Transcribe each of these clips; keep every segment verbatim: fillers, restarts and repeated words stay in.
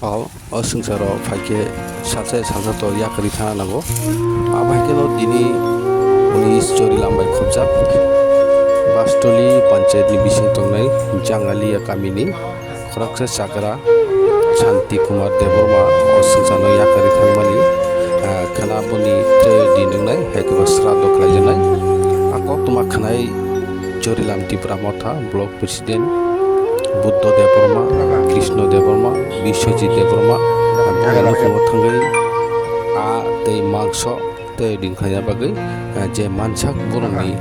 O, o swngcharo phaikhe salsa salsa to yakarwi thangna nango. Abo hai kheno tini uni chorilam bai khobjak Bastoli panchayat ni bising tongnai Jangalia kamini khoroksa chakra Shanti Kumar Debbarma o swngcharno yakarwi thangmani, ah, khana boni tei din wngnai hai khe bo sraddho khlaijaknai. A koktwma khnai Chorilam Tipra Motha block president Buddho Debbarma, Krishna Debbarma, Biswajit Debbarma, ang bono nukhungo thangwi a tei mangso tei din khlaina bagwi, eh, je mansak borokni,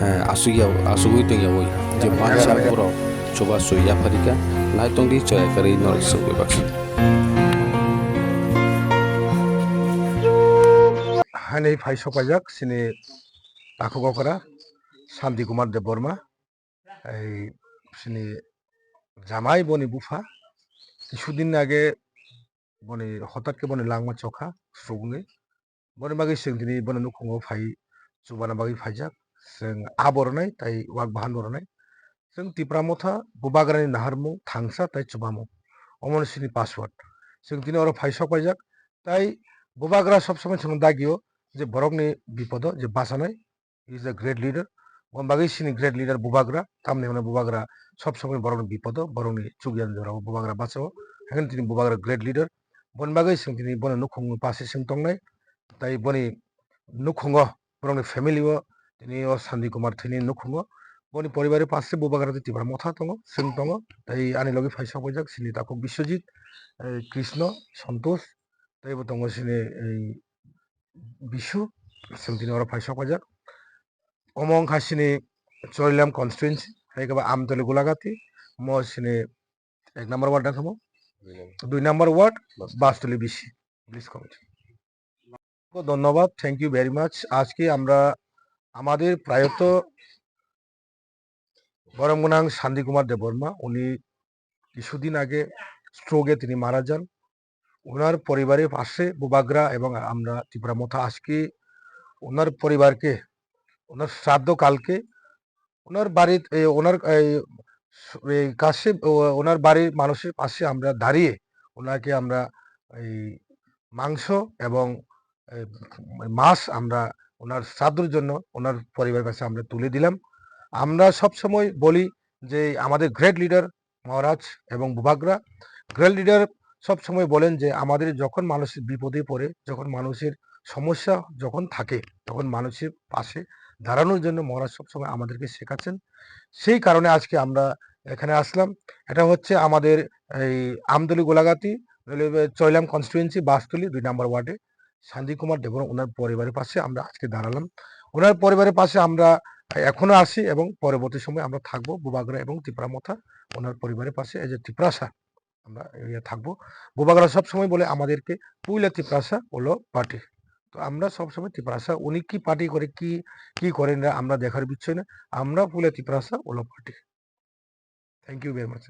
eh, asugya-, asugwi tongyawi, je mansak borok chubachu yapharikha, naitongdi choyakarwi norok swngwi baksa. Hani phai sokpaijak chini takhuk okra Shanti Kumar Debbarma. Ei, sini jamai boni bupha, kisudin age boni hotat khe boni langma chokha, stroke wngwi. Boni bagwi chwng tini boni nukhungo phai chubana bagwi phaijak. Chwng a bo rwnai, tai wak bahan bo rwnai. Chwng Tipra Motha, Bubagrani naharmung, thangsa tai chubamung. Omono chini password. Chwng tini oro phai sokpaijak. Tai Bubagra sob somoi chwngno dagio je borokni bipodo je bachanai, is a great leader. Boni bagwi chini great leader Bubagra, tamni hwnba Bubagra sob somoi borokni bipodo, borokni chukyan jorao Bubagra bachao. Haikhe tini Bubagra great leader. Boni bagwi chwng tini bono nukhungni pase chwng tongnai. Tai boni nukhungo, borokni family o tini o Shanti Kumar thwini nukhungo. Boni poribari pase Bubagra tei Tipra Motha tongo, chwng tongo. Tai ani logi phai sokpaijak chini takhuk Biswajit, eh, Krishna, Santosh, tei bo tongo chini, eh, Bisu, chwng tini oro phai sokpaijak. Omo wngkha chini Chorilam constituency, hai khe bo Amtoli Golagati, mo chini ek number ward wngkha mo, dui number ward, Bastoli B C, village committee. ধন্যবাদ, thank you very much। আজকে আমরা আমাদের প্রয়াত বরম গনাং শান্তি কুমার দেববর্মা, উনি কিছুদিন আগে স্ট্রোকে তিনি মারা যান। ওনার পরিবারের পাশে বুবাগ্রা এবং আমরা ত্রিপুরা মথা আজকে ওনার পরিবারকে, ওনার শ্রাদ্ধ কালকে ওনার বাড়িত, এ, ওনার এই স-, এই কাছে ও-, ওনার বাড়ির মানুষের পাশে আমরা দাঁড়িয়ে ওনাকে আমরা এই মাংস এবং, এ, মাছ আমরা ওনার শ্রাদ্ধর জন্য ওনার পরিবারের কাছে আমরা তুলে দিলাম। আমরা সবসময় বলি যে আমাদের গ্রেট লিডার মহারাজ এবং বুবাগ্রা, গ্রেট লিডার সবসময় বলেন যে আমাদের যখন মানুষের বিপদে পড়ে, যখন মানুষের সমস্যা যখন থাকে, তখন মানুষের পাশে দাঁড়ানোর জন্য মহারাজ সবসময় আমাদেরকে শেখাচ্ছেন। সেই কারণে আজকে আমরা এখানে আসলাম। এটা হচ্ছে আমাদের এই আমতলী গোলাঘাটি, রেলওয়ে চৈলাম কনস্টিটুয়েন্সি, বাসতলী দুই নম্বর ওয়ার্ডে শান্তি কুমার দেববর্মা ওনার পরিবারের পাশে আমরা আজকে দাঁড়ালাম। ওনার পরিবারের পাশে আমরা এখনো আছি এবং পরবর্তী সময় আমরা থাকবো বুবাগ্রা এবং ত্রিপুরা মথা ওনার পরিবারের পাশে, এই যে ত্রিপ্রাসা আমরা ইয়ে থাকবো। বুবাগ্রা সবসময় বলে আমাদেরকে পয়লা ত্রিপ্রাসা হলো পার্টি। তো আমরা সবসময় ত্রিপ্রাসা, উনি কি পার্টি করে, কি, কি করেন না, আমরা দেখার বিষয় না। আমরা পয়লা ত্রিপ্রাসা হলো party. Thank you very much.